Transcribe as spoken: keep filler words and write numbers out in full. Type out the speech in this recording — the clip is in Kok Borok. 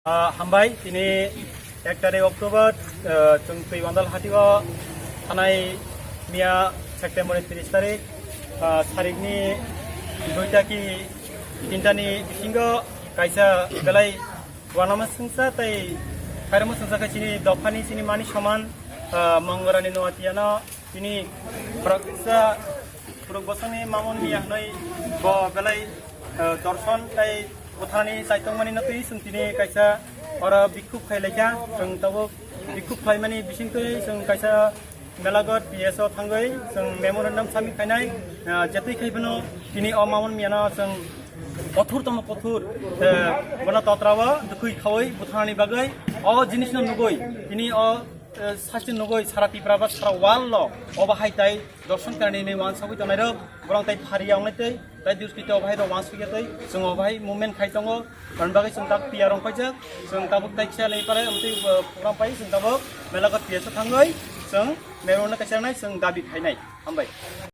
Ah, hambai, tini ek tarik October, ah, chwng Twibandal hatio thanai miya September ni tris tarik, ah, sarikni duita ki tinta ni bisingo kaisa belai wanama sengsa tei khairama sengsa khe chini dophani chini mani soman, ah, Mongorani Noatiano tini khoroksa khorok bosongni mamon miya hwnwi bo belai, ah, dorson tei bwtharni chaitokmani no twi chwng tini kaisa oro bikhuk khai laikha. Chwng tabuk bikhuk khlaimani bisingtwi chwng kaisa Melagot P S o thangwi chwng memorandum submit khainai, ah, jetwi khai phano tini o mamon miyano chwng kothor tongma kothor, eh, bono totrao dukhui khaui bwtharni bagwi o jinisno nugui tini o, eh, sasti nugui sara Tipra ba sara world lo obo hai tai dorson karani ni wansugui tongnai rok borok tai phari ya wngnai tei tai duskito obo hai rok wansugya tei chwng obo hai movement khai tongo. Aboni bagwi chwng tak P R rong paijak, chwng tabuk tai kisa lai pare amtwi, eh, program pai chwng tabuk Melagot P S o thangwi chwng memorandum kaisa nai chwng dabi khainai. Hambai.